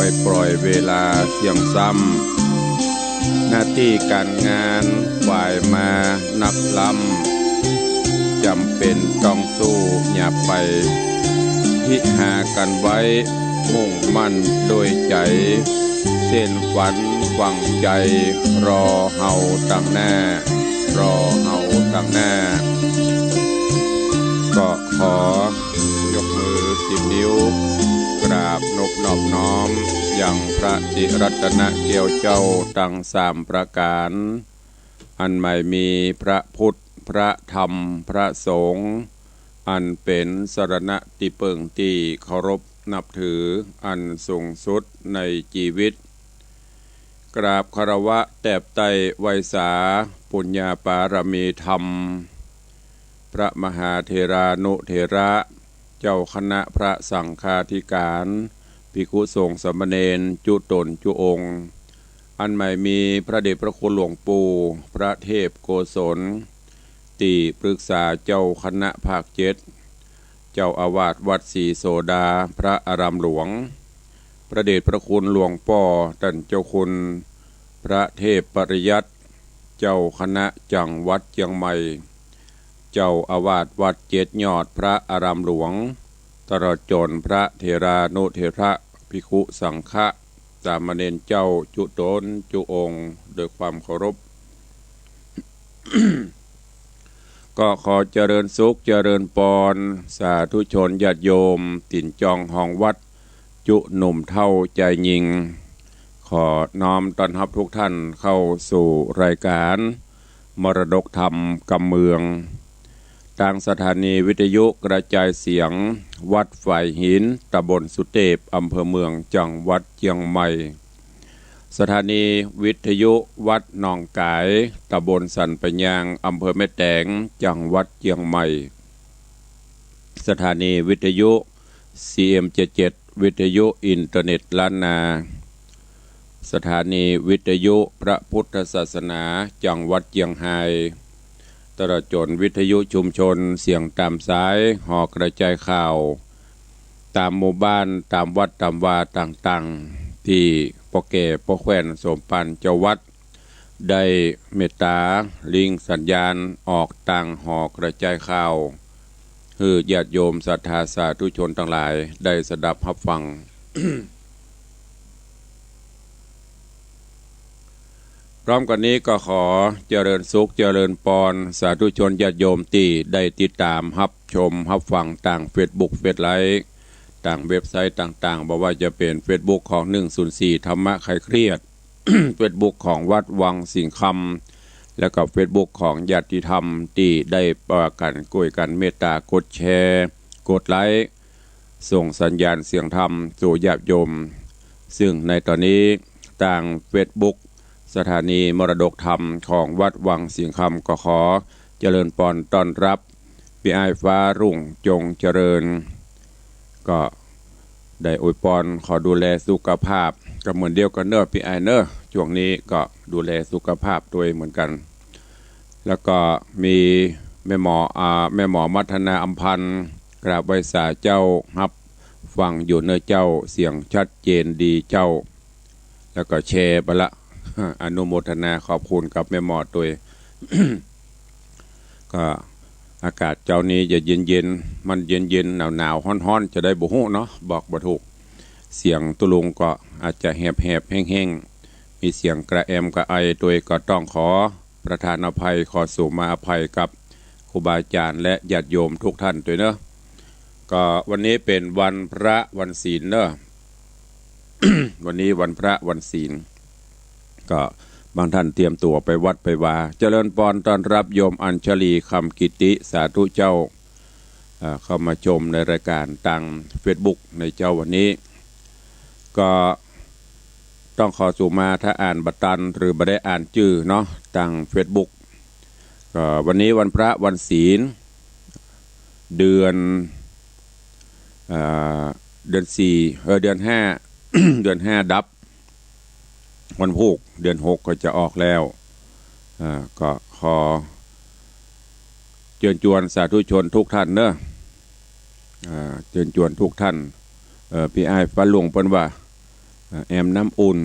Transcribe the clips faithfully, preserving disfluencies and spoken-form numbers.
ไปปล่อยเวลาเสี้ยงซ้ำ หน้าตี้ก๋านงานหวายมานักล้ำ จ๋ำเป๋นต้องสู้อย่าไป ฮิหากั๋นไว้ มุ่งมั่นโดยใจ๋ เส้นฝันฝังใจ๋ รอเฮาตังหน้า รอเฮาตังหน้า ก็ขอยกมือสิบนิ้ว กราบนบนอบน้อม ยังพระติรัตนแก้วเจ้าตังสามประก๋าน อันหมายมีพระพุทธ พระธรรม พระสงฆ์ อันเป๋นสรณะตี้เปิ้งตี้เคารพนับถืออันสูงสุดในจีวิต กราบคารวะแตบไต้ไหว้สาปุญญาปารมีธรรม พระมหาเถรานุเถระ เจ้าคณะพระสังฆาธิการ ภิกขุสงฆ์สามเณรจุ๊ต๋นจุ๊องค์ อันหมายมีพระเดชพระคุณหลวงปู่พระเทพโกศล ตี้ปรึกษาเจ้าคณะภาคเจ็ด เจ้าอาวาสวัดศรีโสดา พระอารามหลวง พระเดชพระคุณหลวงป้อต้านเจ้าคุณพระเทพปริยัติ เจ้าคณะจังหวัดเจียงใหม่ เจ้าอาวาสวัดเจ็ดยอด พระอารามหลวง ตลอดจ๋นพระเถรานุเถระ ภิกขุสังฆะ สามเณรเจ้าจุ๊ต๋นจุ๊องค์ โดยความเคารพ ก็ขอเจริญสุขเจริญปอน สาธุชนญาติโยม ตี๋นจองฮองวัด จุ๊หนุ่มเฒ่าจายญิง ขอน้อมต้อนฮับทุกท่านเข้าสู่รายการมรดกธรรมกำเมือง ตางสถานีวิทยุกระจายเสียงวัดฝายหิน ตำบลสุเตพ อำเภอเมือง จังหวัดเจียงใหม่ สถานีวิทยุวัดหนองก๋าย ตำบลสันป่ายยาง อำเภอแม่แตง จังหวัดเจียงใหม่ สถานีวิทยุ ซีเอ็มเจ็ดเจ็ด วิทยุอินเทอร์เน็ตล้านนา สถานีวิทยุพระพุทธศาสนา จังหวัดเจียงฮาย ตลอดจ๋นวิทยุชุมชนเสียงต๋ามสาย หอกระจายข่าว ต๋ามหมู่บ้าน ต๋ามวัด ต๋ามวาต่างๆ ตี้ป้อแก่ป้อแคว่นสมภารเจ้าวัด ได้เมตต๋าลิงก์สัญญาณออกตางหอกระจายข่าว หื้อญาติโยมศรัทธาสาธุชนตังหลายได้สดับฮับฟัง พร้อมกั๋นนี้ก็ขอเจริญสุขเจริญปอน สาธุชนญาติโยมตี้ได้ติดต๋ามฮับชมฮับฟังตางเฟซบุ๊ก เฟซไลฟ์ ตางเว็บไซต์ต่างๆ บ่ว่าจะเป๋นเฟซบุ๊กของหนึ่งศูนย์สี่ธรรมะคลายเครียด เฟซบุ๊กของวัดวังสิงห์คำ แล้วก็เฟซบุ๊กของญาติธรรมตี้ได้ปากั๋นก๋วยกั๋นเมตต๋ากดแชร์ กดไลก์ ส่งสัญญาณเสียงธรรมสู่ญาติโยม ซึ่งในต๋อนนี้ตางเฟซบุ๊กสถานีมรดกธรรมของวัดวังสิงห์คำก็ขอเจริญปอนต้อนฮับ ปี้อ้ายฟ้ารุ่งจงเจริญ ก็ได้อวยปอนขอดูแลสุขภาพ ก็เหมือนเดียวกั๋นเนาะปี้อ้ายเนาะ จ้วงนี้ก็ดูแลสุขภาพตวยเหมือนกั๋น แล้วก็มีแม่หมอ อ่า แม่หมอมัทนาอำพันธ์ กราบไหว้สาเจ้า ฮับฟังอยู่เนาะเจ้า เสียงชัดเจนดีเจ้า แล้วก็แชร์ไปละ อนุโมทนาขอบคุณกับแม่หมอตวย ก็อากาศเจ้านี้จะเย็นๆ มันเย็นๆ หนาวๆ ฮ้อนๆ จะใดบ่ฮู้เนาะ บอกบ่ถูก เสียงตุ๊ลุงก็อาจจะแหบๆ แห้งๆ มีเสียงกระแอมกระไอตวย ก็ต้องขอประทานอภัย ขอสูมาอภัยกับครูบาอาจ๋ารย์และญาติโยมทุกท่านตวยเนาะ ก็วันนี้เป๋นวันพระวันศีลเนาะ วันนี้วันพระวันศีล ก็บางท่านเตรียมตั๋วไปวัดไปวา เจริญปอนต้อนฮับโยมอัญชลี คำกิติ สาธุเจ้า อ่า เข้ามาชมในรายการตางเฟซบุ๊กในเจ้าวันนี้ ก็ต้องขอสูมาถ้าอ่านบ่ตันหรือบ่ได้อ่านจื้อเนาะ ตางเฟซบุ๊ก ก็วันนี้วันพระวันศีล เดือน อ่า เดือนสี่ เออ เดือนห้า เดือนห้าดับ วันพูก เดือนหกก็จะออกแล้ว อ่า ก็ขอเจิญจวนสาธุชนทุกท่านเนาะ อ่า เจิญจวนทุกท่าน เอ่อ ปี้อ้ายฟ้ารุ่งเปิ้นว่า อ่า แอมน้ำอุ่น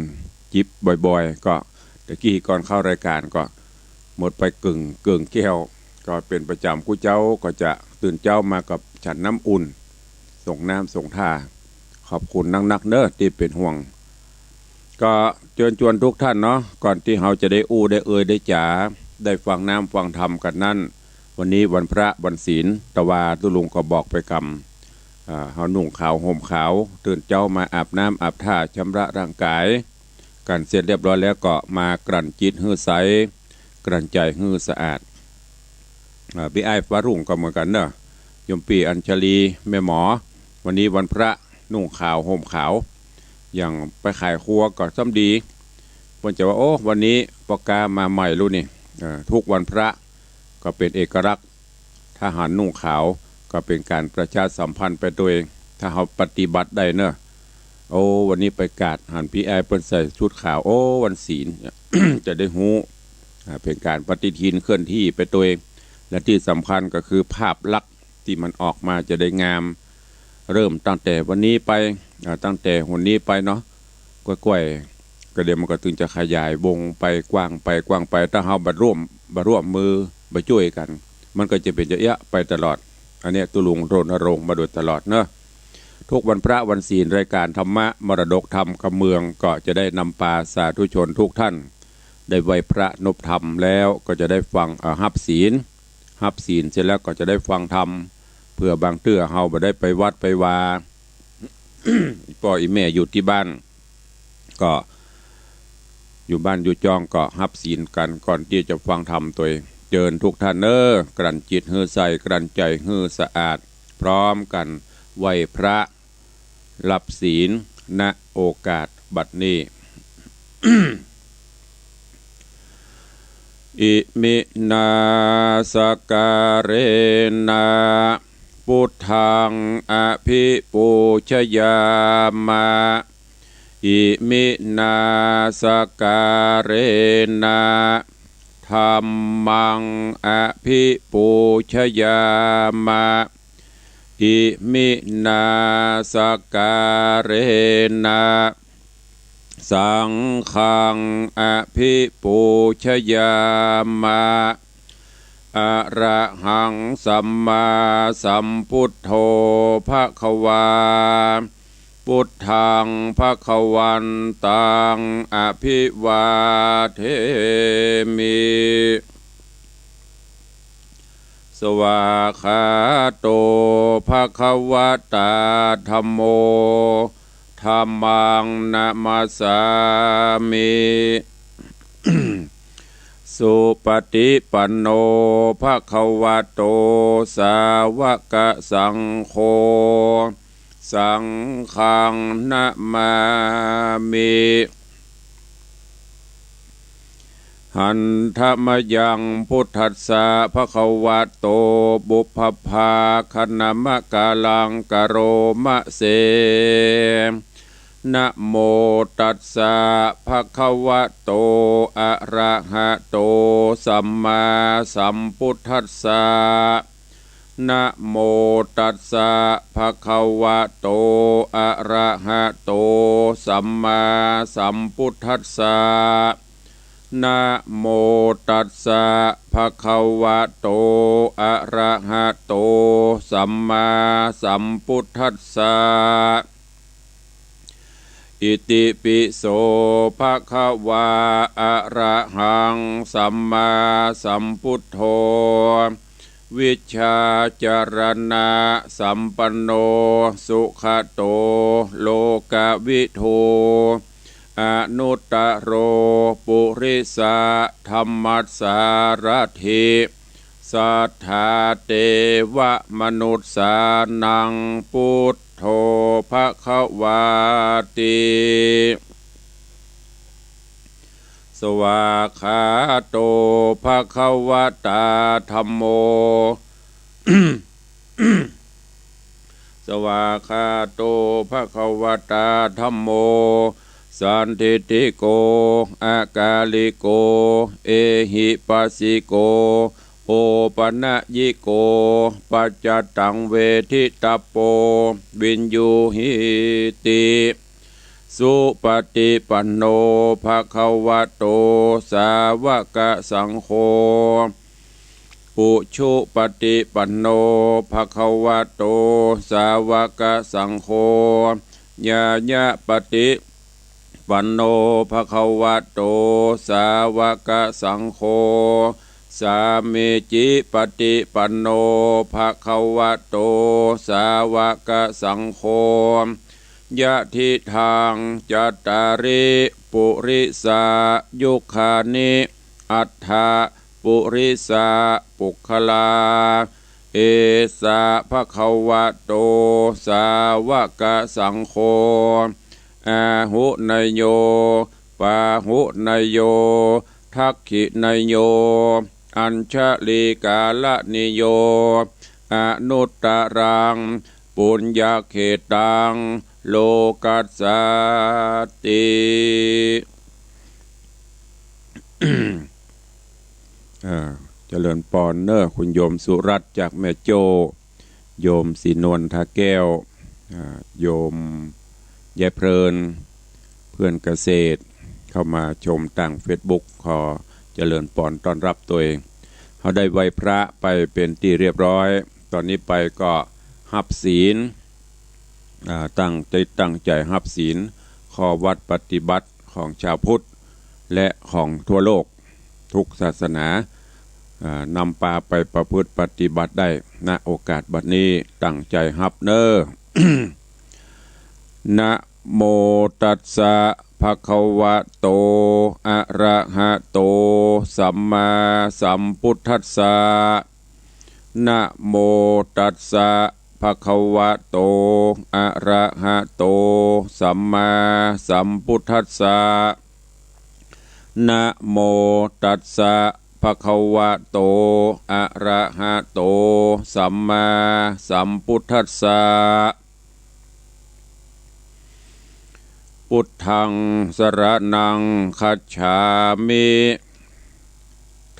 จิบบ่อยๆ ก็ตะกี้ก่อนเข้ารายการก็หมดไปเกิ่ง เกิ่งแก้ว ก็เป๋นประจ๋ำ กู้เจ๊าก็จะตื่นเจ๊ามาก็ฉันน้ำอุ่น สรงน้ำสรงท่า ขอบคุณนักๆ เน้อตี้เป๋นห่วง ก็เจิญจวนกู้ต้านเนาะ ก่อนตี้เฮาจะได้อู้ได้เอยได้จ๋า ได้ฟังน้ำฟังธรรมกั๋นนั้น วันนี้วันพระวันศีล แต่ว่าตุ๊ลุงก็บอกไปกำ อ่า เฮานุ่งขาวห่มขาว ตื่นเจ๊ามาอาบน้ำอาบท่าชำระร่างก๋าย กั๋นเสร็จเรียบร้อยแล้วก็มากลั่นจิตหื้อใส กลั่นใจ๋หื้อสะอาด อ่า ปี้อ้ายฟ้ารุ่งก็เหมือนกั๋นเนาะ โยมปี้อัญชลี แม่หมอ วันนี้วันพระ นุ่งขาวห่มขาว อย่างไปขายครัวก็ซ้ำดี เปิ้นจะว่า โอ้ วันนี้ป้อก๊ามาใหม่ลูกนี่ เอ่อ กู้วันพระก็เป๋นเอกลักษณ์ ถ้าหันนุ่งขาวก็เป๋นก๋านประชาสัมพันธ์ไปตวย ถ้าเฮาปฏิบัติได้เนาะ โอ้ วันนี้ไปกาดหันปี้อ้ายเปิ้นใส่ชุดขาว โอ้ วันศีล จะได้ฮู้ อ่า เป๋นก๋านปฏิทินเคลื่อนที่ไปตวย และตี้สำคัญก็คือภาพลักษณ์ตี้มันออกมาจะได้งาม เริ่มตั้งแต่วันนี้ไป อ่า ตั้งแต่หนนี้ไปเนาะ ก้อยๆ ก็เดี๋ยวมันก็ตึงจะขยายวงไปกว้างไปกว้างไป ถ้าเฮาบ่ร่วม บ่ร่วมมือ บ่จ้วยกั๋น มันก็จะเป๋นจะเอี้ยะไปตลอด อันเนี้ยตุ๊ลุงรณรงค์มาโดยตลอดเนาะ กู้วันพระวันศีล รายก๋านธรรมะมรดกธรรมกำเมือง ก็จะได้นำปาสาธุชนกู้ต้าน ได้ไหว้พระนบธรรมแล้วก็จะได้ฟัง เอ่อ ฮับศีล ฮับศีลเสร็จแล้วก็จะได้ฟังธรรม เผื่อบางเตื้อเฮาบ่ได้ไปวัดไปวา ป้ออี่แม่อยู่ตี้บ้าน ก็อยู่บ้านอยู่จองก็ฮับศีลกั๋นก่อนตี้จะฟังธรรมตวย เจิญกู้ต้านเน้อ กลั่นจิตหื้อใส กลั่นใจ๋หื้อสะอาด พร้อมกั๋นไหว้พระ ฮับศีล ณ โอกาสบัดนี้ อิมินาสการะนะ ปุทธังอภิปูชยามะ อิมินาสการะนะ ธัมมังอภิปูชยามะ อิมินาสการะนะ สังฆังอภิปูชยามะ อะระหังสัมมาสัมพุทโธภะคะวา พุทธังภะคะวันตังอภิวาเทมิ สวากขาโตภะคะวะตาธัมโม ธัมมังนะมัสสามิ สุปะฏิปันโนภะคะวะโต สาวะกะสังโฆ สังฆังนะมามิ หันทะมะยังพุทธัสสะภะคะวะโต ปุพพะภาคะนะมะกะลังกะโรมะเส นะโมตัสสะภะคะวะโต อะระหะโต สัมมาสัมพุทธัสสะ นะโมตัสสะภะคะวะโต อะระหะโต สัมมาสัมพุทธัสสะ นะโมตัสสะภะคะวะโต อะระหะโต สัมมาสัมพุทธัสสะ อิติปิโสภะคะวา อะระหังสัมมาสัมพุทโธ วิชชาจารณะสัมปันโน สุขะโต โลกะวิทู อนุตตะโร ปุริสะธัมมัสสารัตถิ สัทธาเตวะมนุสสานัง พุทโธภะคะวาติ สวากขาโตภะคะวะตาธัมโม สวากขาโตภะคะวะตาธัมโม สันทิฏฐิโก อะกาลิโก เอหิปัสสิโก โอปะนะยิโก ปัจจตังเวทิตะโป วิญญูหิติ สุปฏิปันโน ภะคะวะโต สาวกสังโฆ อุชุปฏิปันโน ภะคะวะโต สาวกสังโฆ ญาณปฏิปันโน ภะคะวะโต สาวกสังโฆ สามีจิปฏิปันโน ภะคะวะโต สาวกสังโฆ ยะทิทัง จัตตาริ ปุริสายุคานิ อัตถะ ปุริสะปุคคลา เอสะ ภะคะวะโต สาวกสังโฆ อาหุเนยโย ปาหุเนยโย ทักขิเนยโย อัญชลีกาลนิโย อนุตตรัง ปุญญเขตตัง โลกัสสาติ อ่า เจริญปอนเน่อ คุณโยมสุรัตน์จากแม่โจ้ โยมศรีนวล ท่าแก้ว อ่า โยมยายเพลิน เพื่อนเกษตร เข้ามาชมตางเฟซบุ๊ก ขอเจริญปอนต้อนฮับตวย เฮาได้ไหว้พระไปเป๋นตี้เรียบร้อย ต๋อนนี้ไปก็ฮับศีล อ่า ตั้งจิตตั้งใจ๋ฮับศีล ข้อวัตรปฏิบัติของจาวพุทธ และของทั่วโลก กู้ศาสนา อ่า นำปาไปประพฤติปฏิบัติได้ ณ โอกาสบัดนี้ ตั้งใจ๋ฮับเน่อ นะโมตัสสะ ภะคะวะโต อะระหะโต สัมมาสัมพุทธัสสะ นะโมตัสสะ ภะคะวะโต อะระหะโต สัมมาสัมพุทธัสสะ นะโมตัสสะ ภะคะวะโต อะระหะโต สัมมาสัมพุทธัสสะ พุทธัง สรณัง คัจฉามิ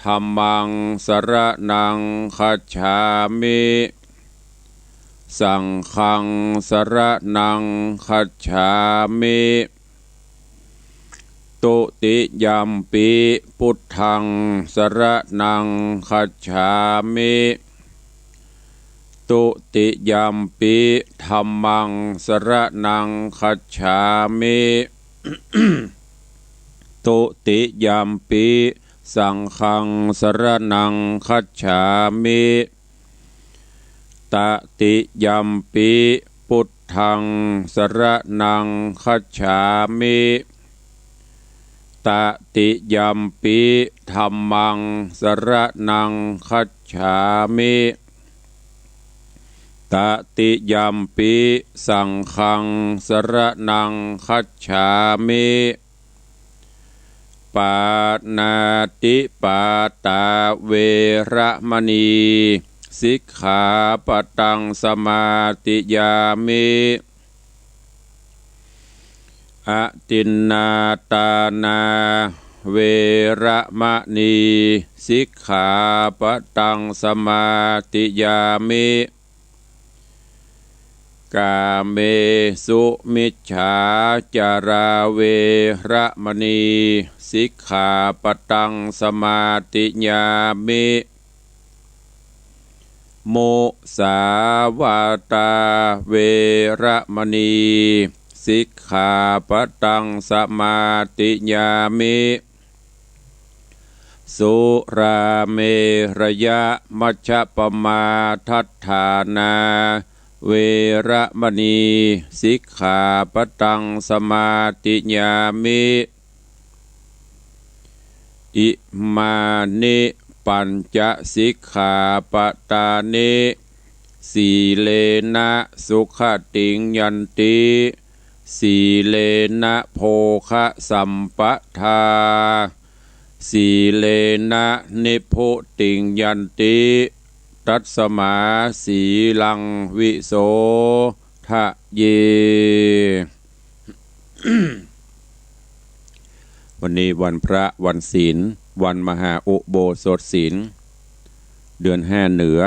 ธัมมัง สรณัง คัจฉามิ สังฆัง สรณัง คัจฉามิ ตุติยัมปิ พุทธัง สรณัง คัจฉามิ ตุติยัมปิ ธัมมัง สรณัง คัจฉามิ ตุติยัมปิ สังฆัง สรณัง คัจฉามิ ตติยัมปิ พุทธัง สรณัง คัจฉามิ ตติยัมปิ ธัมมัง สรณัง คัจฉามิ ตติยัมปิ สังฆัง สรณัง คัจฉามิ ปาณาติปาตา เวระมะนี สิกขาปะตัง สมาธิยามิ อทินนาทานา เวระมะนี สิกขาปะตัง สมาธิยามิ กาเมสุมิจฉาจารา เวระมะนี สิกขาปะตัง สมาธิยามิ มุสาวาทา เวระมะนี สิกขาปะตัง สมาธิยามิ สุราเมรยะมัชฌะปมาทัฏฐานา เวระมะนี สิกขาปะตัง สมาธิยามิ อิมานิปัญจสิกขาปะทานิ สีเลนะสุขติงยันติ สีเลนะโภคะสัมปะทา สีเลนะนิพพุติงยันติ ตัสมาสีลังวิโสทะเย วันนี้วันพระวันศีล วันมหาอุโบสถศีล เดือนห้าเหนือ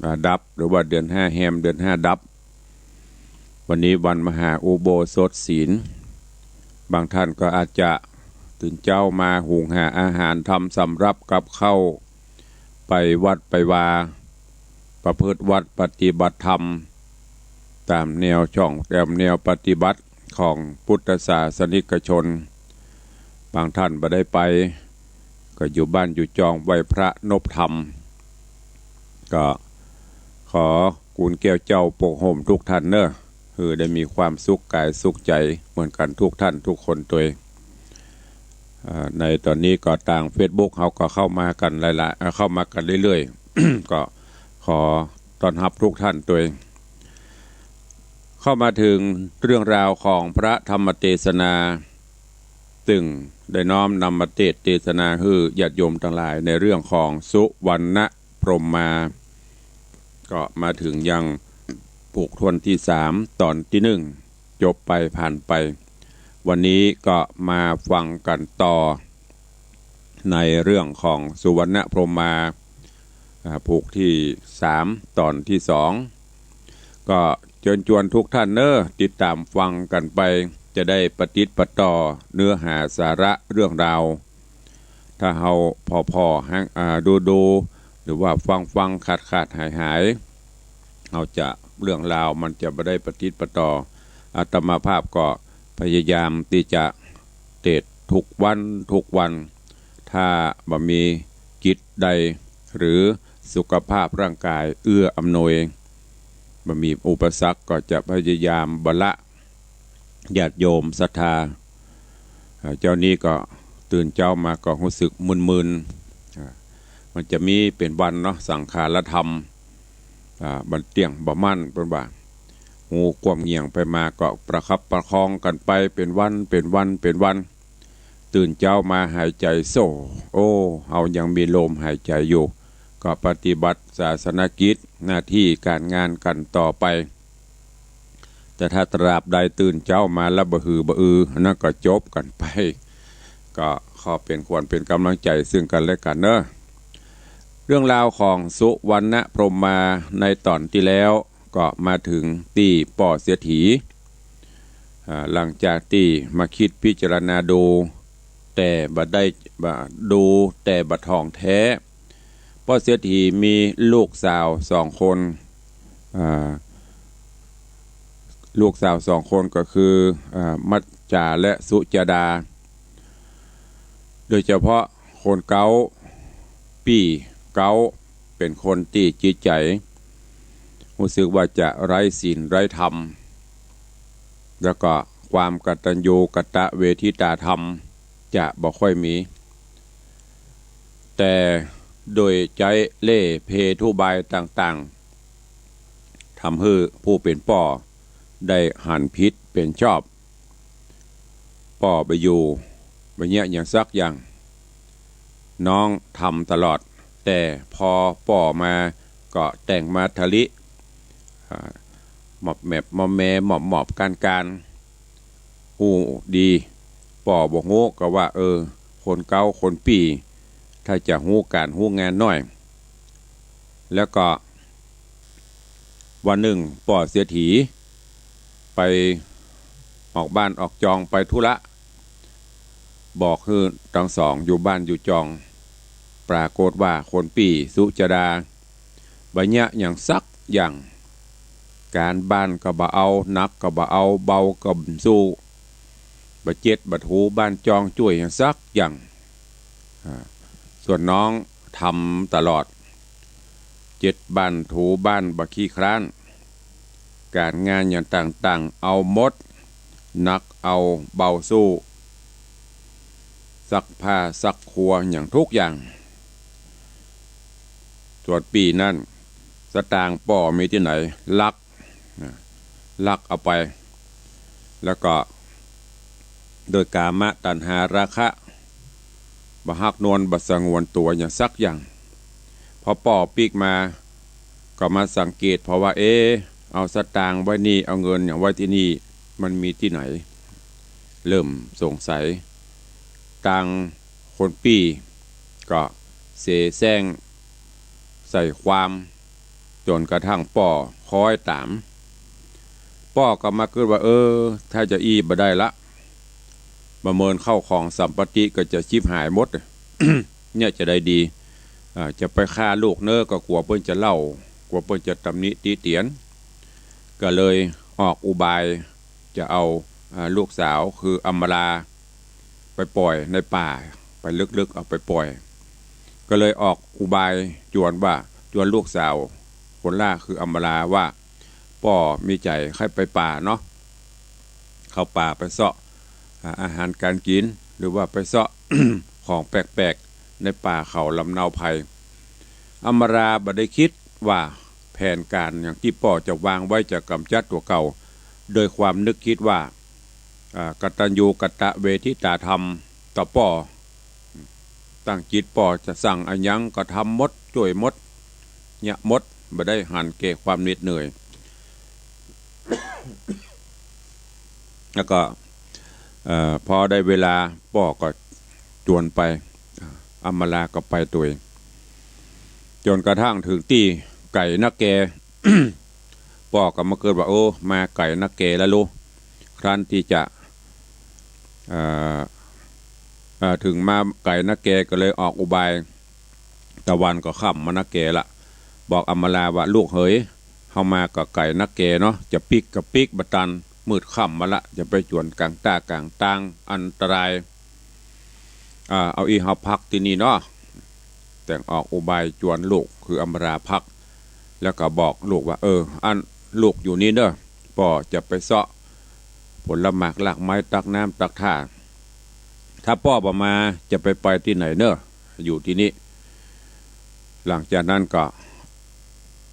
อ่า ดับ หรือว่าเดือนห้าแฮม เดือนห้าดับ วันนี้วันมหาอุโบสถศีล บางท่านก็อาจจะตื่นเจ๊ามาหุงหาอาหารทำสำรับกับข้าว ไปวัดไปวา ประพฤติวัตรปฏิบัติธรรม ต๋ามแนวช่อง ต๋ามแนวปฏิบัติของพุทธศาสนิกชน บางท่านบ่ได้ไป ก็อยู่บ้านอยู่จองไหว้พระนบธรรม ก็ขอกุณแก้วเจ้าปกโฮมทุกท่านเน่อ หื้อได้มีความสุขก๋ายสุขใจ๋เหมือนกั๋นทุกท่านทุกคนตวย อ่า ในต๋อนนี้ก็ตางเฟซบุ๊กเฮาก็เข้ามากั๋นหลายๆ เอ่อ เข้ามากั๋นเรื่อยๆ ก็ขอต้อนฮับทุกท่านตวย เข้ามาเถิงเรื่องราวของพระธรรมเตสนา ซึ่งได้น้อมนำมาเตสน์เตสนาหื้อญาติโยมตังหลายในเรื่องของสุวรรณพรหมา ก็มาเถิงยังผูกถ้วนตี้สาม ต๋อนตี้นึ่ง จบไปผ่านไป วันนี้ก็มาฟังกั๋นต่อ ในเรื่องของสุวรรณพรหมา อ่า ผูกตี้สาม ต๋อนตี้สอง ก็เจิญจวนทุกท่านเน่อ ติดต๋ามฟังกั๋นไป จะได้ปะติดปะต่อเนื้อหาสาระเรื่องราว ถ้าเฮาผ่อๆ หัน อ่า ดูๆ หรือว่าฟังๆ ขาดๆ หายๆ เฮาจะ เรื่องราวมันจะบ่ได้ปะติดปะต่อ อาตมาภาพก็พยายามตี้จะเตสน์ทุกวันทุกวัน ถ้าบ่มีกิจใด หรือสุขภาพร่างก๋ายเอื้ออำนวย บ่มีอุปสรรคก็จะพยายามบ่ละ ญาติโยมศรัทธา อ่า เจ้านี้ก็ตื่นเจ๊ามาก็ฮู้สึกมึนๆ อ่า มันจะมีเป๋นวันเนาะ สังขารธรรม อ่า บ่เตี้ยงบ่มั่น เปิ้นว่า ฮู้ความเงี่ยงไปมาก็ประคับประคองกั๋นไปเป๋นวัน เป๋นวัน เป๋นวัน ตื่นเจ๊ามาหายใจ๋โซ่ โอ้ เฮายังมีลมหายใจ๋อยู่ ก็ปฏิบัติศาสนกิจหน้าตี้ก๋านงานกั๋นต่อไป แต่ถ้าตราบใดตื่นเจ๊ามาแล้วบ่หือบ่อือ อันนั้นก็จบกั๋นไป ก็ขอเป๋นขวัญเป๋นก๋ำลังใจ๋ซึ่งกั๋นและกั๋นเน่อ เรื่องราวของสุวรรณพรหมาในต๋อนตี้แล้ว ก็มาเถิงตี้ป้อเศรษฐี อ่า หลังจากตี้มาคิดพิจารณาดู แต่บ่ได้ บ่ ดูแต่บ่ถ่องแท้ ป้อเศรษฐีมีลูกสาวสองคน อ่า ลูกสาวสองคนก็คือ อ่า มัจจาและสุจดา โดยเฉพาะคนเก๊า ปี้เก๊า เป๋นคนตี้จิตใจ๋ ฮู้สึกว่าจะไร้ศีลไร้ธรรม แล้วก็ความกตัญญูกตเวทิตาธรรมจะบ่ค่อยมี แต่โดยใจ๊เล่ห์เพทุบายต่างๆ ทำหื้อผู้เป๋นป้อได้หันผิดเป๋นชอบ ป้อบ่อยู่ บ่เยียะหยังสักอย่าง น้องทำตลอด แต่พอป้อมาก็แต่งมาทะลิ อ่า หมอบแหมบหมอบแหม หมอบหมอบกานกาน ฮู้ดี ป้อบ่ฮู้ก็ว่า เออ คนเก๊าคนปี้ ถ้าจะฮู้ก๋านฮู้งานหน้อย แล้วก็วันนึ่งป้อเศรษฐีไปออกบ้านออกจองไปธุระ บอกหื้อตังสองอยู่บ้านอยู่จอง ปรากฏว่าคนปี้สุจดา บ่เยียะหยังสักอย่าง ก๋านบ้านก็บ่เอา หนักก็บ่เอา เบาก็บ่สู้ บ่เจ็ดบ่ถูบ้านจองจ้วยหยังสักอย่าง อ่า ส่วนน้องทำตลอด เจ็ดบ้านถูบ้านบ่ขี้คร้าน ก๋านงานหยังต่างๆ เอาหมด หนักเอาเบาสู้ ซักผ้าซักครัวหยังทุกอย่าง ส่วนปี้นั้น สตางค์ป้อมีตี้ไหน ลัก นะ ลักเอาไป แล้วก็โดยกามตัณหาราคะ บ่ฮักนวลบ่สงวนตั๋วหยังสักอย่าง พอป้อปิ๊กมา ก็มาสังเกต เพราะว่า เอ๊ะ เอาสตางค์ไว้นี่ เอาเงินหยังไว้ตี้นี่ มันมีตี้ไหน เริ่มสงสัย ตางคนปี้ก็เสแสร้งใส่ความ จ๋นกระทั่งป้อคอยต๋าม ป้อก็มากึ๊ดว่า เออ ถ้าจะอี้บ่ได้ละ ประเมินเข้าของสัมปติก็จะฉิบหายหมด เนี่ยจะใดดี อ่า จะไปฆ่าลูกเน่อก็กั๋วเปิ้นจะเล่า กั๋วเปิ้นจะตำหนิติเตียน ก็เลยออกอุบายจะเอา อ่า ลูกสาวคืออำมาลา ไปป่อยในป่า ไปลึกๆ เอาไปป่อย ก็เลยออกอุบายจวนว่า จวนลูกสาวคนหล้าคืออำมาลาว่า ป้อมีใจ๋ใค่ไปป่าเนาะ เข้าป่าไปเซาะ อ่า อาหารก๋านกิ๋น หรือว่าไปเซาะ ของแปลกๆ ในป่าเขาลำเนาไพร อำมาลาบ่ได้กึ๊ดว่าแผนก๋านอย่างตี้ป้อจะวางไว้จะก๋ำจัดตั๋วเก่า โดยความนึกกึ๊ดว่า อ่า กตัญญูกตเวทิตาธรรมต่อป้อ ตั้งจิตป้อจะสั่งอะหยังก็ทำหมด จ้วยหมด เยียะหมด บ่ได้หันแก่ความเหน็ดเหนื่อย แล้วก็ เอ่อ พอได้เวลาป้อก็จวนไป อำมาลาก็ไปตวย จ๋นกระทั่งเถิงตี้ไก๋นาแก ป้อก็มาเกิดว่า โอ้ มาไก๋นาแกแล้วลูก ครั้นตี้จะ เอ่อ เอ่อ เถิงมาไก๋นาแกก็เลยออกอุบาย ตะวันก็ค่ำมานาแกละ บอกอำมาลาว่า ลูกเหย เฮามาก็ไก๋นาแกเนาะ จะปิ๊กก็ปิ๊กบ่ตัน มืดค่ำมาละ จะไปจ๋วนก๋างต้ากลางตาง อันตราย อ่า เอาอี้เฮาพักตี้นี่เนาะ แต่งออกอุบายจวนลูกคืออำมาลาพัก แล้วก็บอกลูกว่า เออ อั้นลูกอยู่นี่เน่อ ป้อจะไปเซาะผลหมากรากไม้ตักน้ำตักท่า ถ้าป้อบ่มาจะไปไปตี้ไหนเน่อ อยู่ตี้นี่ หลังจากนั้นก็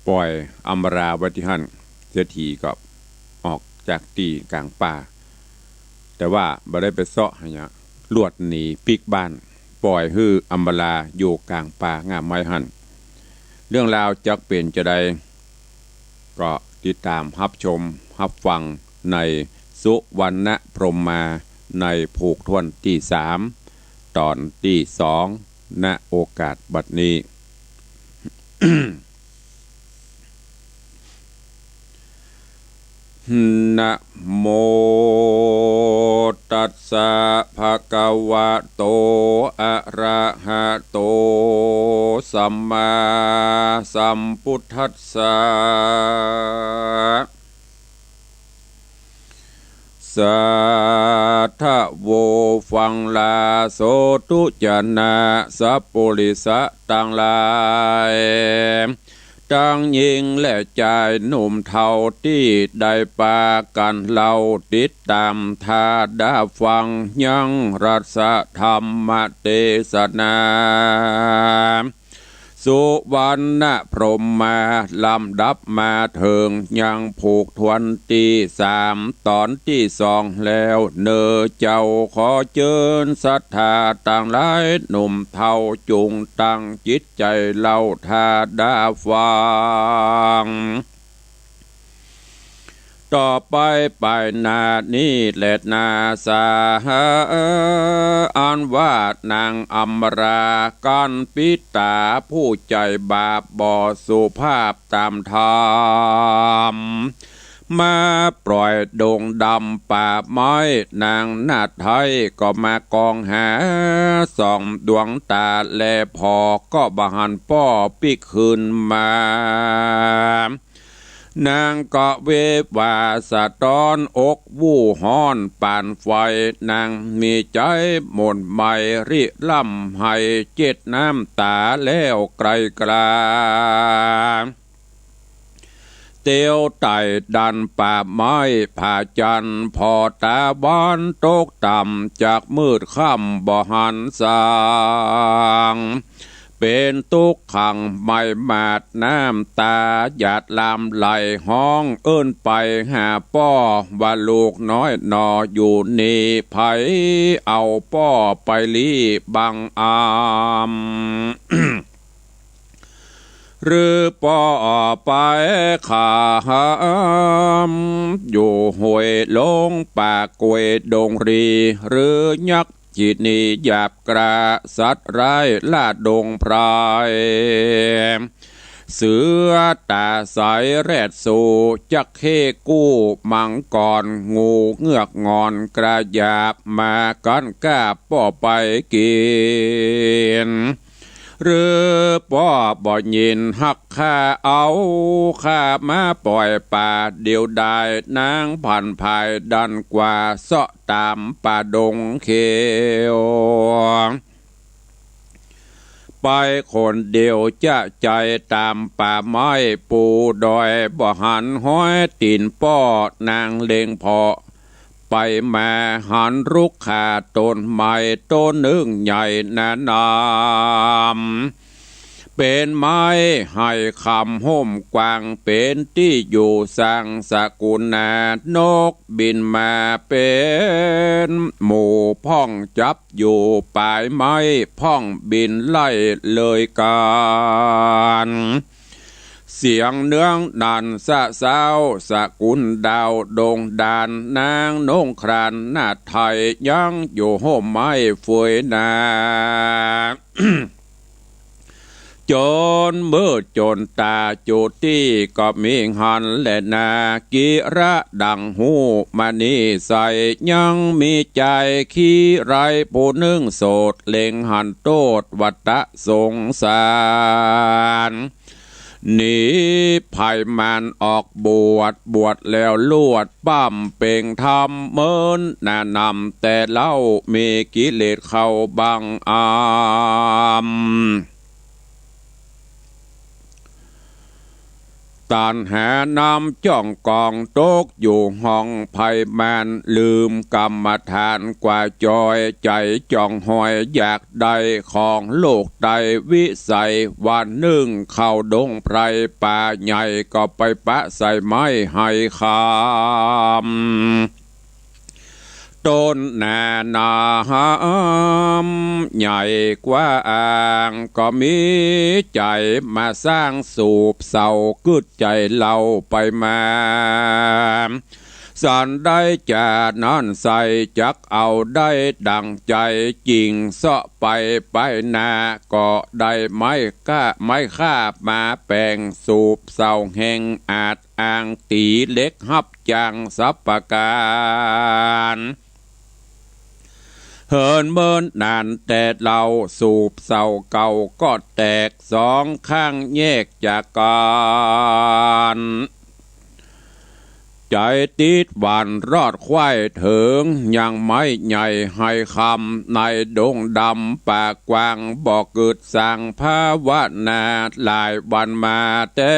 ป่อยอำมาลาไว้ตี้หั้น เศรษฐีก็ออกจากตี้ก๋างป่า แต่ว่าบ่ได้ไปเซาะหยัง ลวดหนีปิ๊กบ้าน ป่อยหื้ออำมาลาอยู่ก๋างป่าง่าไม้หั้น เรื่องราวจักเป๋นจาใด ก็ติดต๋ามฮับชมฮับฟังในสุวรรณพรหมมา ในผูกถ้วนตี้สาม ต๋อนตี้สอง ณ โอกาสบัดนี้ นะโมตัสสะ ภะคะวะโต อะระหะโต สัมมาสัมพุทธัสสะ สาธะโว ฟังลาโสธุ จะนะ สัปปุริสะตังหลาย ตังญิงและจายหนุ่มเฒ่าตี้ได้ปากั๋นเล่าติดต๋ามถ้าดาฟังยังรัสธรรมเตสนา สุวรรณพรหมมา ลำดับมาเถิงยังผูกถ้วนตี้สาม ต๋อนตี้สองแล้วเน่อเจ้า ขอเจิญศรัทธาตังหลายหนุ่มเฒ่าจุ่งตั้งจิตใจ๋เล่าถ้าดาฟัง ต่อไปไปหน้านี้แลนาสา อันว่านางอำมาลากั๋นปิต๋าผู้ใจ๋บาปบ่สุภาพต๋ามธรรม มาปล่อยดงดำป่าไม้ นางนาฏไทยก็มากองหา ส่องดวงต๋าแลผ่อ ก็บ่หันป้อปิ๊กคืนมา นางก็วิวาสะต๊อนอกวู่ฮ้อนปานไฟ นางมีใจ๋หม่นไหม้ริร่ำไห้เจ็ดน้ำต๋าแล้วไกลกลา เตียวไต่ดันป่าไม้ผาจันทร์ ผ่อต๋าวันตกต่ำ จักมืดค่ำบ่หันสาง เป๋นตุ๊กขังไหม้หมาด น้ำต๋าหยาดลามไหลฮ้อง เอิ้นไปหาป้อว่า ลูกน้อยหนออยู่นี่ ใผเอาป้อไปลี้บังอำ หรือป้อไปขามอยู่ห้วยลงป่ากล้วยดงรี หรือยักษ์ขี้หนีหยาบกล้า สัตว์ร้ายล่าดงไพร เ เสือต๋าใสแรดสู่ จั๊กเข้กู้มังกร งูเงือกงอนกระหยาบ มากั๋นกาบป้อไปกิ๋น หรือป้อบ่ยินฮักข้า เอาข้ามาป่อยป่าเดียวดาย นางผันผายดันกว่า เซาะต๋ามป่าดงเขียว ไปคนเดียวจะใจ๋ ต๋ามป่าไม้ปูดอย บ่หันฮอยตี๋นป้อ นางเล็งผ่อไปมา หันรุกขาต้นไม้ต้นนึ่งใหญ่หนานำ เป๋นไม้ให้คำฮ่มกว้าง เป๋นตี้อยู่สังสกุลนา นกบินมาเป๋นหมู่พ่อง จับอยู่ป๋ายไม้พ่อง บินไล่เลยกั๋น เสียงเนื้องนันสะเซ้า สกุลดาวดงดาน นางนุ่งครานนาฏไทย ยังอยู่ฮ่มไม้เฟยนา จ๋นมืดจ๋นต๋า จุดตี้ก็มีหันแลนา กิระดังฮู้มณีใส ยังมีใจ๋ขี้ไร้ผู้นึ่งโสด เล็งหันโต้ษวัตตะสงสาร หนีภัยมารออกบวช บวชแล้วลวดป้ำเป่งธรรม เมินหนานำแต่เล่า มีกิเลสเข้าบังอำ ตัณหานำจ้องกอง ตกอยู่ห้องภัยมาร ลืมกรรมฐานกว่าจอย ใจ๋จ้องหอยอยากได้ของโลกใต้วิสัย วันนึ่งเข้าดงไพรป่าใหญ่ ก็ไปปะใส่ไม้ให้คำ ต้นนานาหำใหญ่กว้าง ก็มีใจ๋มาสร้างสูบเศร้ากึ๊ดใจ๋เล่าไปมา สันได้จานั้นใส่ จักเอาได้ดั่งใจ๋ จิ่งเซาะไปไปนา ก็ได้ไม้ก้า ไม้คาบมาแป๋ง สูบเศร้าแห่งอาจอ้าง ตี๋เหล็กฮับจ้างสัปปะก๋าน เหินเมินนานแต่เล่า สูบเศร้าเก่าก็แตก สองข้างแยกจากกั๋น ใจ๋ติดหวั่นรอดไขว้เถิง ยังไม้ใหญ่ให้คำ ในดงดำป่ากว้าง บ่กึ๊ดสังภาวนา หลายวันมาแต่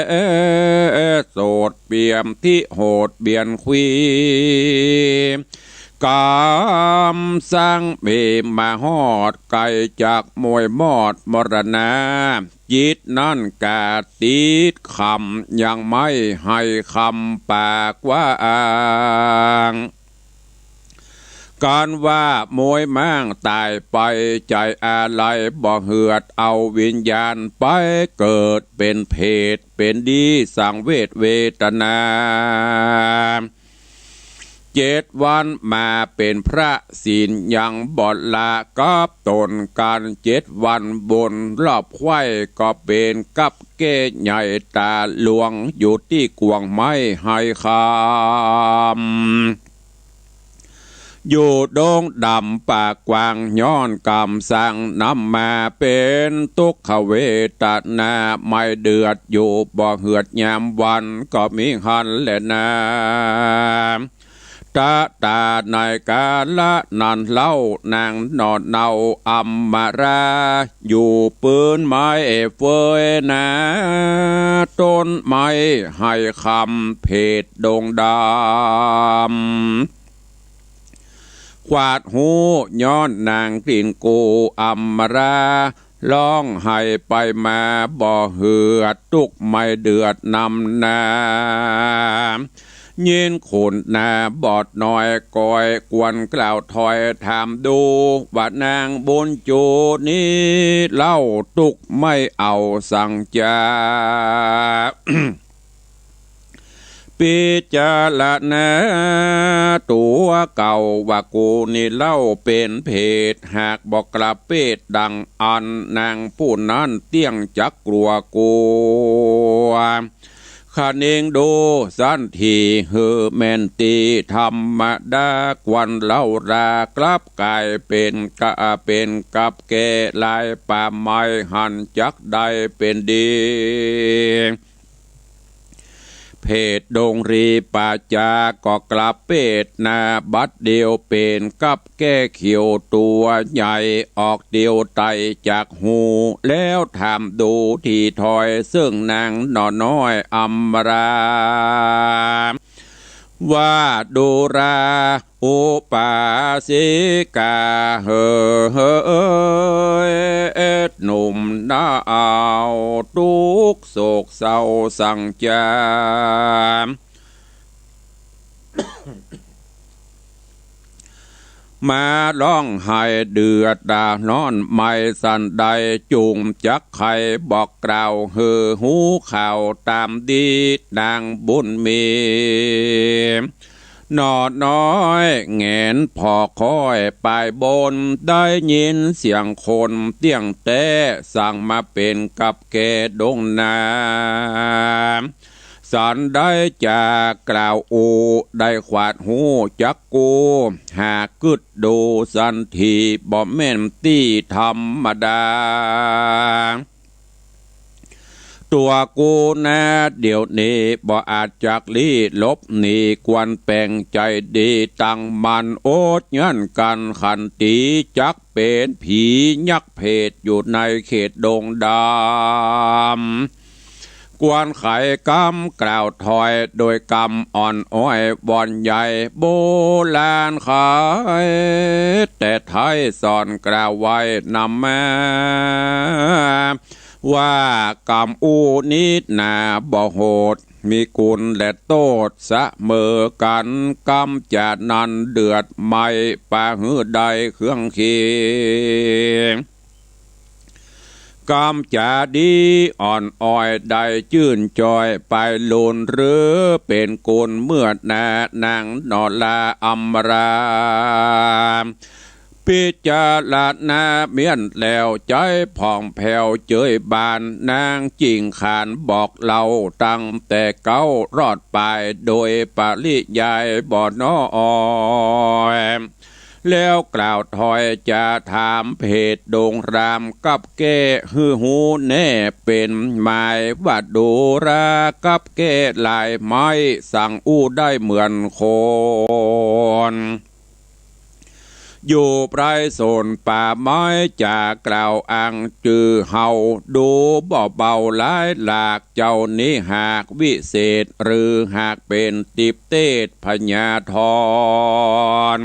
โสด เปียมทิโหดเบียนควี ก๋ำสังมีมาฮอด ไก๋จากมวยมอดมรณา จิตนั้นกาติดคำ ยังไม้ให้คำป่ากว้าง ก๋านว่ามวยม้างต๋ายไป ใจ๋อาลัยบ่เหือด เอาวิญญาณไปเกิดเป๋นเปรต เป๋นดีสังเวชเวทนา เจ็ดวันมาเป๋นพระศีลยังบ่ละ กับต๋นกั๋นเจ็ดวันบนรอบไขว้ ก็เป๋นกับแก้ใหญ่ต๋าหลวง อยู่ตี้กวงไม้ให้คำ อยู่ดงดำป่ากว้าง ย้อนกรรมสังนำมา เป๋นตุ๊กขเวทนา ไม้เดือดอยู่บ่เหือดยามวัน ก็มีหั้นแลนา ตะต๋าในกาละนั้นเล่า นางหน่อเนาอำมารา อยู่ปื้นไม้เฟยนา ต้นไม้ให้คำเผดดงดำ ขวาดฮู้ย้อนนางกลิ่นกูอำมารา ฮ้องไห้ไปมาบ่เหือด ตุ๊กข์ไม่เดือดนำนา ยินขุนนาบอดน้อยก้อยกวนกล่าวถอยถามดู ว่านางบุญจูนี้เล่าตุ๊กข์ไม่เอาสังจา พิจารณาตั๋วเก่าว่ากูนี้เล่าเป๋นเพศ หากบ่กลับเพศดังอั้น นางผู้นั้นเตี้ยงจักกลัวกลัว คะเนงดูสันทีหื้อแม่นตี้ธรรมดา ควรเล่าลากลับก๋ายเป๋นกะ เป๋นกับแก้หลาย ป่าไม้หันจักได้เป๋นดี เพศดงรีป่าจาก็กลับเพศนา บัดเดี่ยวเป๋นกับแก้เขียวตั๋วใหญ่ ออกเดี่ยวไต่จากฮู แล้วถามดูตี้ถ้อยเซิ่งนางหน่อน้อยอำมารา ว่าดูรา อุปาสิกาเหย หนุ่มหนาวตุ๊กข์โศกเศร้าสังจา มาฮ้องไห้เดือดดาลฮ้อนไหม้สันใด จุ่มจักใค่บอกกล่าวหื้อฮู้ข่าวต๋ามดี นางบุญมี หน่อน้อยแหงนผ่อค้อยปายบน ได้ยินเสียงคนเตี้ยงแต๊สั่งมาเป๋นกับแก้ดงนา สันใดจะกล่าวอู้ ได้ขวาดฮู้จักกู หากกึ๊ดดูสันที บ่แม่นตี้ธรรมดา ตั๋วกูนาเดี่ยวนี้ บ่อาจจักลี้หลบหนี ควรแป๋งใจ๋ดีตั้งมั่น อดยั้นกั๋นขันตี จักเป๋นผียักษ์เผตอยู่ในเขตดงดำ ควรไขกำกล่าวถ้อย โดยกำอ่อนอ้อยบ่อนใหญ่ โบราณไข แต่ไท้สอนกล่าวไว้นำมา ว่ากำอู้นี้นาบ่โหด มีกุณและโต้ษเสมอกั๋น กำจ๋านั้นเดือดไหม้ ปาหื้อได้เครื่องเคียง กำจ๋าดีอ่อนอ้อยได้จื้นจ้อย ไปลุนหรือเป๋นกุณเมื่อนา นางหน่อลาอำมารา พิจารณาเมี้ยนแล้วใจ๋ผ่องแผ้วเจยบาน นางจิ่งขานบอกเล่าตั้งแต่เก๊ารอดปาย โดยปริยายบ่น้อย แล้วกล่าวถ้อยจะถามเพศดงรามกับแก้หื้อฮู้แน่เป๋นหมาย ว่าดูรากับแก้หลายไม้ สั่งอู้ได้เหมือนคน อยู่ไพรสนป่าไม้ จะกล่าวอ้างจื้อเฮา ดูบ่เบาหลายหลาก เจ้านี้หากวิเศษ หรือหากเป๋นติปเตศพญาธร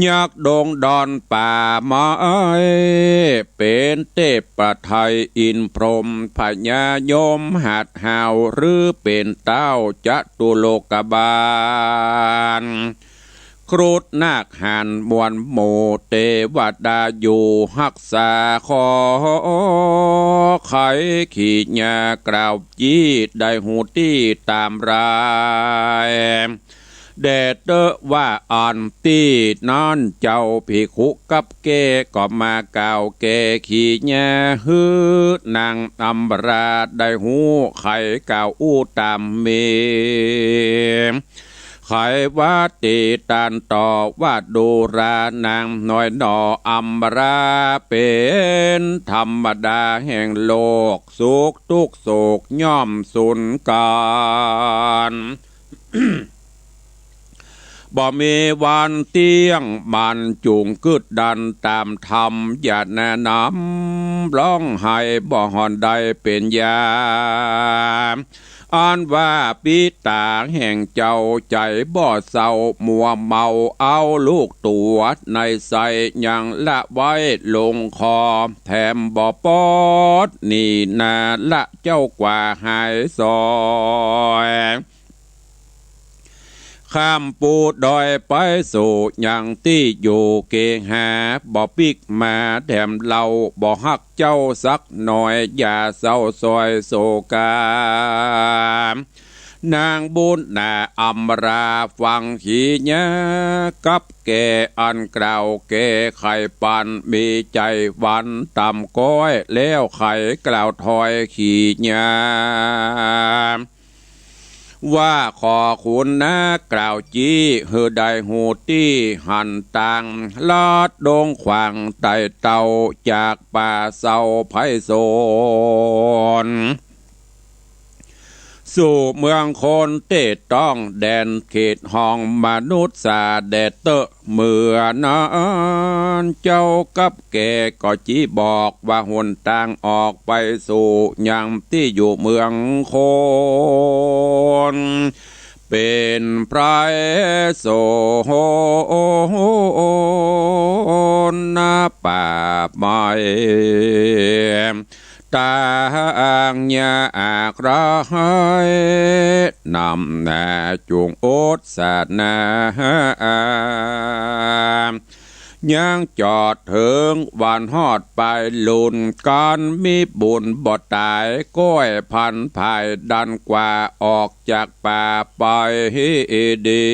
ยักษ์ดงดอนป่าไม้ เป๋นเตพไทยอินพรหม พญายมหัดหาว หรือเป๋นเต้าจตุโลกบาล ครุฑนาคหันมวลหมู่เตวดาอยู่ฮักษา ขอไขขีญากล่าวจี้ ได้ฮู้ตี้ต๋ามราย แด่เต๊อะว่าอันตี้นั้น เจ้าภิกขุกับแก้ก็มากล่าวแก้ขีญา หื้อนางอำมาราได้ฮู้ ไขกล่าวอู้ต๋ามมี ไขว่าตี้ตันต่อว่าดูรานางน้อยหน่ออำมารา เป๋นธรรมดาแห่งโลก สุขตุ๊กข์โศกย่อมสูญกั๋น บ่มีวันเตี้ยงมัน จุ่งกึ๊ดดันต๋ามธรรม อย่าแนะนำฮ้องไห้บ่ห่อนได้เป๋นยา อันว่าปิตาแห่งเจ้าใจ๋บ่เศร้ามัวเมา เอาลูกตั๋วในไส้ยังละไว้ลงคอ แถมบ่ปอดหนีนาละเจ้ากว่าหายซอย ข้ามปูดอยไปสู่ยังตี้อยู่เกหา บ่ปิ๊กมาแถมเล่า บ่ฮักเจ้าสักหน่อย อย่าเศร้าซอยโศกา นางบุญนาอำราฟังขีญากับแก่อันกล่าวแก้ไขปัน มีใจ๋หวั่นต่ำก๊อยแล้วไขกล่าวถอยขีญา ว่าขอขุนนากล่าวจี้หื้อได้ฮู้ตี้หันตาง ลัดดงขวางไต่เต้าจากป่าเซาไพศาล สู่เมืองคนเต้ต้องแดนเขตห้องมนุษย์สาแดดเต๊อะ เมื่อนั้นเจ้ากับแก่ก็จี้บอกว่าหนตางออกไปสู่ยังตี้อยู่เมืองคน เป๋นไพรโสนป่าไม้ ตางยากไร้ นำหน้าจุ่งอดสานา ยังจอดเถิงวันฮอดปายลุน กันมีบุญบ่ต๋าย ก้อยพันผายดันกว่าออกจากป่าไปดี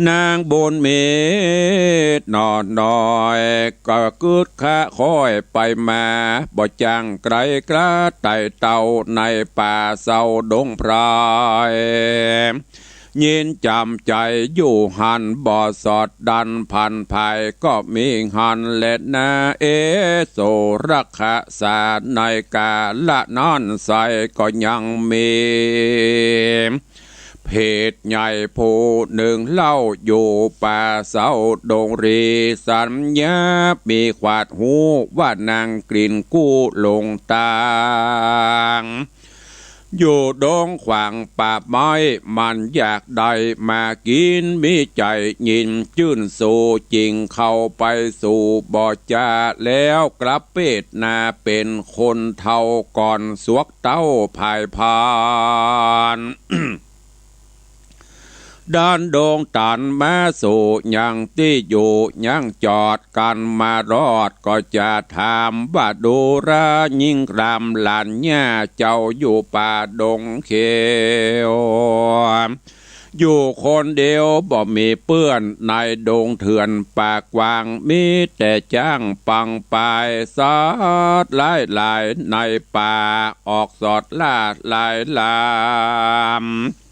นางบุญมีหนอน้อย ก็กึ๊ดคะค่อยไปมา บ่จั้งไกลกล้าไต่เต้าในป่าเซาดงไพร ยินจ๋ำใจ๋อยู่หั้นบ่สอดดัน พันผายก็มีหั้นแลนา เอโสรคสา ในกาละนั้นไส้ก็ยังมี เพศใหญ่ผู้นึ่งเล่าอยู่ป่าเซาดงรี สัญญามีขวาดฮู้ว่านางกลิ่นกู้หลงตาง อยู่ดงขวางป่าไม้ มันอยากได้มากิ๋น มีใจ๋ยินจื้นสู่ จึ่งเข้าไปสู่บ่จา แล้วกลับเปดหน้าเป๋นคนเฒ่าก่อนสวกเต้าผายพาน ด้านดงตันมาสู่ยังตี้อยู่ ยังจอดกั๋นมารอด ก็จะถามว่าดูรายิ่งรำหลานย่าเจ้าอยู่ป่าดงเขียว อยู่คนเดียวบ่มีเปื้อน ในดงเถื่อนป่ากว้าง มีแต่จ๊างปังปาย สัตว์หลายๆ ในป่าออกสอดล่าหลายลำ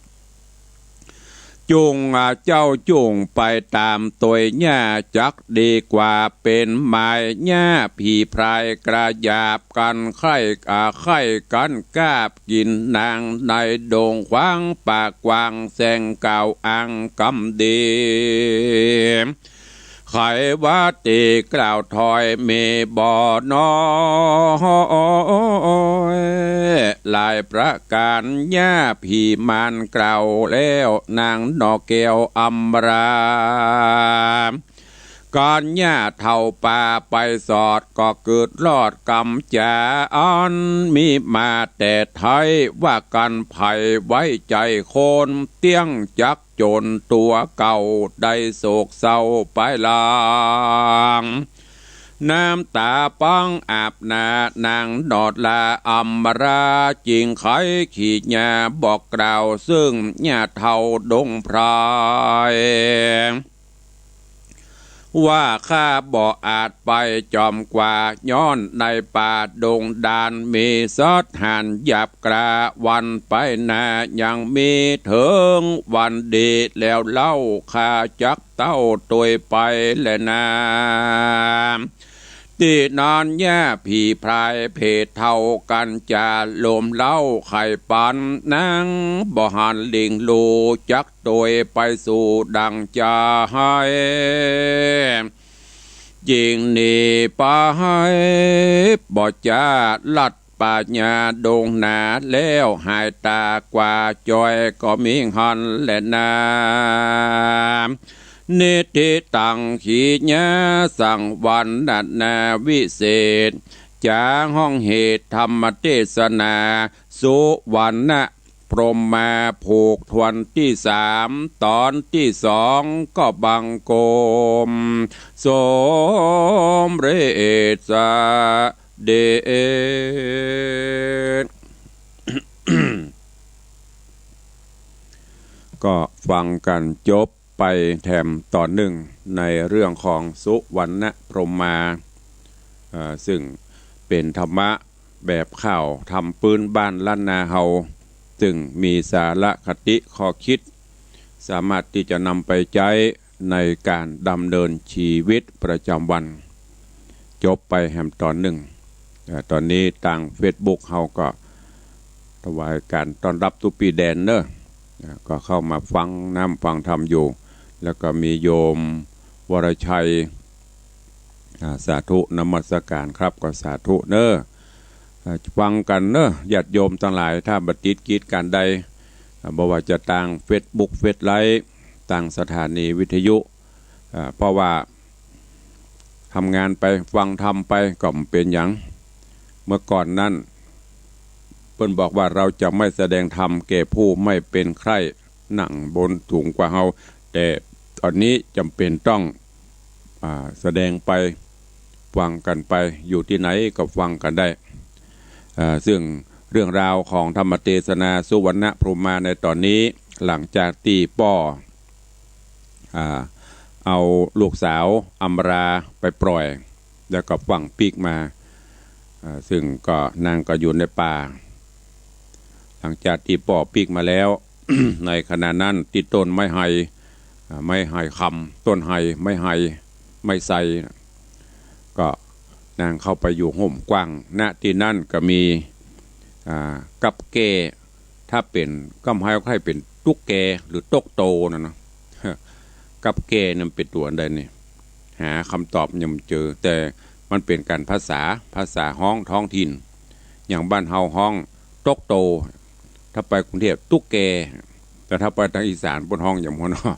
จุ่งเจ้าจุ่งไปต๋ามตวยย่าจักดีกว่า เป๋นหมายย่าผีพรายกระหยาบกั๋น ใค่อาใค่กั๋นกาบกิ๋นนางในดงขวางป่ากว้าง แสงกล่าวอังกำดี ไขว่าตี้กล่าวถอยมีบ่น้อย หลายประก๋านย่าผีมารกล่าวแล้ว นางหน่อแก้วอำรา ก๋านย่าเฒ่าป่าไปสอด ก็เกิดรอดกำจ๋าอันมีมาแต่ไท้ ว่ากั๋นใผไว้ใจ๋คน เตี้ยงจัก จ๋นตั๋วเก่าได้โศกเศร้าปายหลัง น้ำต๋าปังอาบหน้านางหนอดลาอำรา จึงไขขีญาบอกกล่าวเซิ่งย่าเฒ่าดงไพร ว่าข้าบ่อาจไปจ๋อมกว่า ย้อนในป่าดงดาน มีสัตว์หาญหยาบกล้า วันไปหน้ายังมีเถิงวันดี แล้วเล่าข้าจักเต้าตวยไปแลนา ตี้นั้นย่าผีพรายเพศเฒ่ากั๋นจ๋า ลมเล้าไขปัน นางบ่หันหลิ่งลู่จักตวยไปสู่ดั่งใจ๋ จึ่งหนีไปบ่จา ลัดป่าหญ้าดงหนา แล้วหายต๋ากว่าจอยก็มีหั้นแลนา นิทธิตังขีญาสังวรรณนาวิเศษ จ๋าห้องเหตุธรรมเตสนา สุวรรณพรหมาผูกทวนตี้สาม ต๋อนตี้สองก็บังคมสมเร็จเสด็จ ก็ฟังกั๋นจบไปแถมต๋อนนึ่งในเรื่องของสุวรรณพรหมา เอ่อ ซึ่งเป๋นธรรมะแบบข่าวธรรมปื๊นบ้านล้านนาเฮา ซึ่งมีสาระคติข้อคิด สามารถตี้จะนำไปใจ๊ในก๋านดำเนินชีวิตประจำวัน จบไปแหมต๋อนนึ่ง เอ่อ ต๋อนนี้ตางเฟซบุ๊กเฮาก็ถวายก๋านต้อนฮับตุ๊ปี้แดนเนาะ เอ่อ ก็เข้ามาฟังน้ำฟังธรรมอยู่ แล้วก็มีโยมวรชัย อ่า สาธุนมัสก๋านครับ ก็สาธุเนาะ อ่า ฟังกั๋นเนาะ ญาติโยมตังหลาย ถ้าบ่ติดกิจก๋านใด อ่า บ่ว่าจะตางเฟซบุ๊ก เฟซไลฟ์ ตางสถานีวิทยุ อ่า เพราะว่าทำงานไป ฟังธรรมไป ก็บ่เป๋นหยัง เมื่อก่อนนั้น เปิ้นบอกว่า "เราจะไม่แสดงธรรมแก่ผู้ไม่เป็นใคร่ นั่งบนสูงกว่าเฮา" แต่ต๋อนนี้จ๋ำเป๋นต้อง อ่า แสดงไป ฟังกั๋นไป อยู่ตี้ไหนก็ฟังกั๋นได้ อ่า ซึ่งเรื่องราวของธรรมเทศนาสุวรรณพรหมาในต๋อนนี้ หลังจากตี้ป้อ อ่า เอาลูกสาวอำมาราไปปล่อย แล้วก็ฝังปิ๊กมา อ่า ซึ่งก็นางก็อยู่ในป่า หลังจากตี้ป้อปิ๊กมาแล้ว ในขณะนั้นตี้ต้นไม้ไฮ อ่า ไม้ไฮคำ ต้นไฮ ไม้ไฮ ไม้ไทร ก็นางเข้าไปอยู่ฮ่มกว้าง ณ ตี้นั้นก็มี อ่า กับแก้ ถ้าเป๋น กำไฮใค่เป๋นตุ๊กแกหรือตกโตนั่นนะ กับแก้นี่มันเป๋นตั๋วอันใดนี่ หาคำตอบยังบ่เจอ แต่มันเป๋นก๋านภาษา ภาษาฮ้องท้องถิ่น อย่างบ้านเฮาฮ้องตกโต ถ้าไปกรุงเทพตุ๊กแก แต่ถ้าไปตางอีสานเปิ้นฮ้องอย่างหั้นเนาะ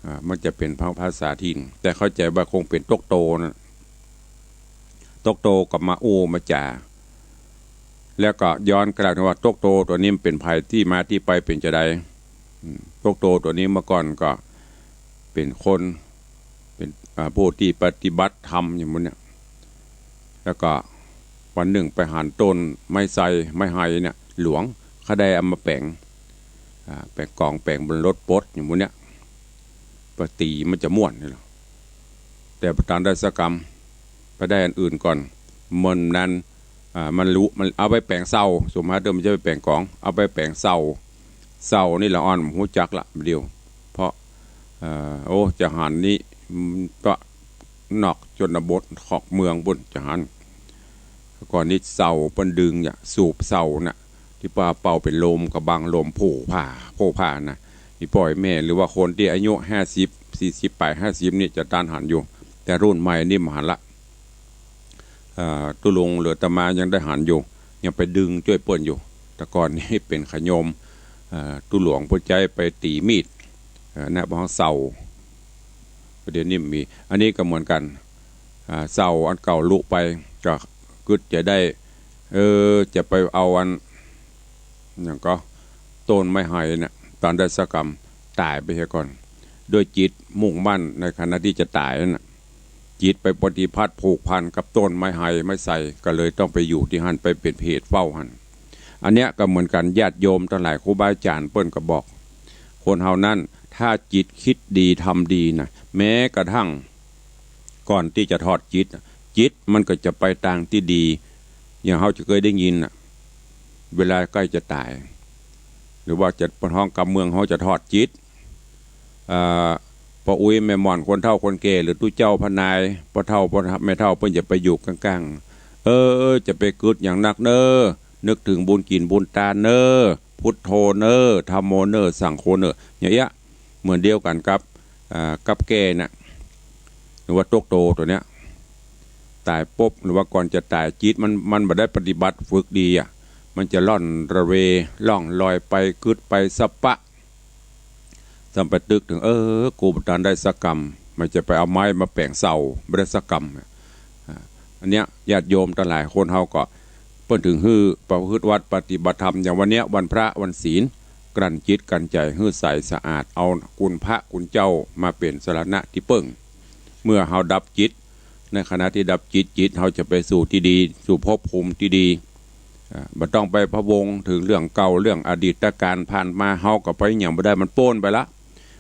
อ่า มันจะเป๋นภา ภาษาถิ่น แต่เข้าใจ๋ว่าคงเป๋นตกโตนะ ตกโตก็มาอู้มาจ๋า แล้วก็ย้อนกลับมาว่าตกโตตั๋วนี้มันเป๋นใผ ตี้มาตี้ไปเป๋นจาใด อืม ตกโตตั๋วนี้เมื่อก่อนก็เป๋นคน เป๋น อ่า ผู้ตี้ปฏิบัติธรรมอย่างหมู่เนี้ย แล้วก็วันนึ่งไปหันต้นไม้ไทร ไม้ไฮเนี่ย หลวง เขาได้เอามาแป๋ง อ่า แป๋งก๋อง แป๋งบนรถปลดอย่างหมู่เนี้ย ไปตี๋มันจะม่วนนี่แหละ แต่บ่ตันได้สักกำ ไปได้อันอื่นก่อน มันนั้น อ่า มันรู้ มันเอาไปแป๋งเซา สมมาเดิมมันจะไปแป๋งก๋อง เอาไปแป๋งเซา เซานี่ละอ่อนฮู้จักละเดี๋ยว เพราะ เอ่อ โอ้ จะหันนี่ อืม ก็นอกชนบทขอกเมืองปุ้นจะหัน ก่อนนี้เซาเปิ้นดึงเนี่ย สูบเซาน่ะ ตี้ป้าเป่าเป๋นลมกะบังลมโผผ่า โผผ่าน่ะ อี่ป้ออี่แม่ หรือว่าคนตี้อายุห้าสิบ สี่สิบปลาย ห้าสิบนี่จะตันหันอยู่ แต่รุ่นใหม่นี่บ่หันละ เอ่อ ตุ๊ลุงหรืออาตมายังได้หันอยู่ ยังไปดึงจ้วยเปิ้นอยู่ แต่ก่อนนี้เป๋นขะโยม เอ่อ ตุ๊หลวงเปิ้นใจ๊ไปตี๋มีด เอ่อ นะ บ่ฮ้องเซา เดี๋ยวนี้มี อันนี้ก็เหมือนกั๋น อ่า เซาอันเก่าลุไป ก็กึ๊ดจะได้ เออ จะไปเอาอัน หยังก็ ต้นไม้ไฮเนี่ย ตันได้สักกำ ต๋ายไปเหียก่อน ด้วยจิตมุ่งมั่นในขณะตี้จะต๋ายนั่นน่ะ จิตไปปฏิพัทธ์ผูกพันกับต้นไม้ไฮไม้ไทร ก็เลยต้องไปอยู่ตี้หั้น ไปเป๋นเพจเฝ้าหั้น อันเนี้ยก็เหมือนกั๋น ญาติโยมตังหลาย ครูบาอาจ๋ารย์เปิ้นก็บอก คนเฮานั้น ถ้าจิตคิดดีทำดีน่ะ แม้กระทั่งก่อนตี้จะถอดจิตน่ะ จิตมันก็จะไปตางตี้ดี อย่างเฮาจะเกยได้ยินน่ะ เวลาใก้จะต๋าย หรือว่าจะเปิ้นฮ้องกำเมืองเฮาจะถอดจิต เอ่อ ป้ออุ๊ยแม่หม่อน คนเฒ่าคนแก่ หรือตุ๊เจ้าพระนาย ป้อเฒ่า ป้อแม่เฒ่า เปิ้นจะไปอยู่ก้างๆ เออ จะไปกึ๊ดหยังนักเน้อ นึกเถิงบุญกิ๋นบุญตานเน้อ พุทโธเน้อ ธัมโมเน้อ สังโฆเน้อ อย่างเอี้ย เหมือนเดียวกั๋นกับ อ่า กับแก้น่ะ หรือว่าตกโตตั๋วเนี้ย ต๋ายปุ๊บ หรือว่าก่อนจะต๋าย จิตมัน มันบ่ได้ปฏิบัติฝึกดีอะ มันจะล่อนระเว ล่องลอยไป กึ๊ดไปสะปะ ซ้ำไปตึกเถิง เออ กูบ่ตันได้สักกำ มันจะไปเอาไม้มาแป๋งเซา บ่ได้สักกำ อ่า อันเนี้ย ญาติโยมตังหลาย คนเฮาก็ เปิ้นเถิงหื้อประพฤติวัตรปฏิบัติธรรม อย่างวันเนี้ย วันพระวันศีล กลั่นจิตกลั่นใจ๋หื้อใสสะอาด เอาคุณพระคุณเจ้ามาเป๋นสรณะตี้เปิ้ง เมื่อเฮาดับจิต ในขณะตี้ดับจิต จิตเฮาจะไปสู่ตี้ดี สู่ภพภูมิตี้ดี อ่า บ่ต้องไปพะวงเถิงเรื่องเก่า เรื่องอดีตก๋านผ่านมา เฮาก็ไปหยังบ่ได้ มันป๊นไปละ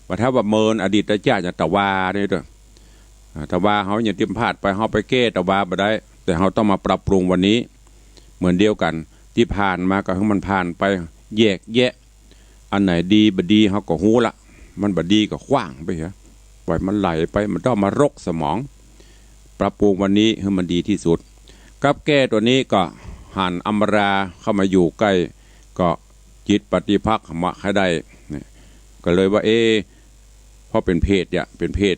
บ่ถ้าว่าเมินอดีตจาติ อย่างตะวานี่เต๊อะ อ่า ตะวาเฮาอย่างตี้ผ่านไป เฮาไปแก้ตะวาบ่ได้ แต่เฮาต้องมาปรับปรุงวันนี้ เหมือนเดียวกั๋น ตี้ผ่านมาก็หื้อมันผ่านไป แยกแยะ อันไหนดีบ่ดีเฮาก็ฮู้ละ มันบ่ดีก็ขว้างไปเหีย ปล่อยมันไหลไป บ่ต้องมารกสมอง ปรับปรุงวันนี้หื้อมันดีตี้สุด กับแก้ตั๋วนี้ก็หันอำมาราเข้ามาอยู่ใก้ ก็จิตปฏิภาคธรรมะให้ได้ เนี่ย ก็เลยว่า เอ๊ะ เพราะเป๋นเพจเนี่ย เป๋นเพจ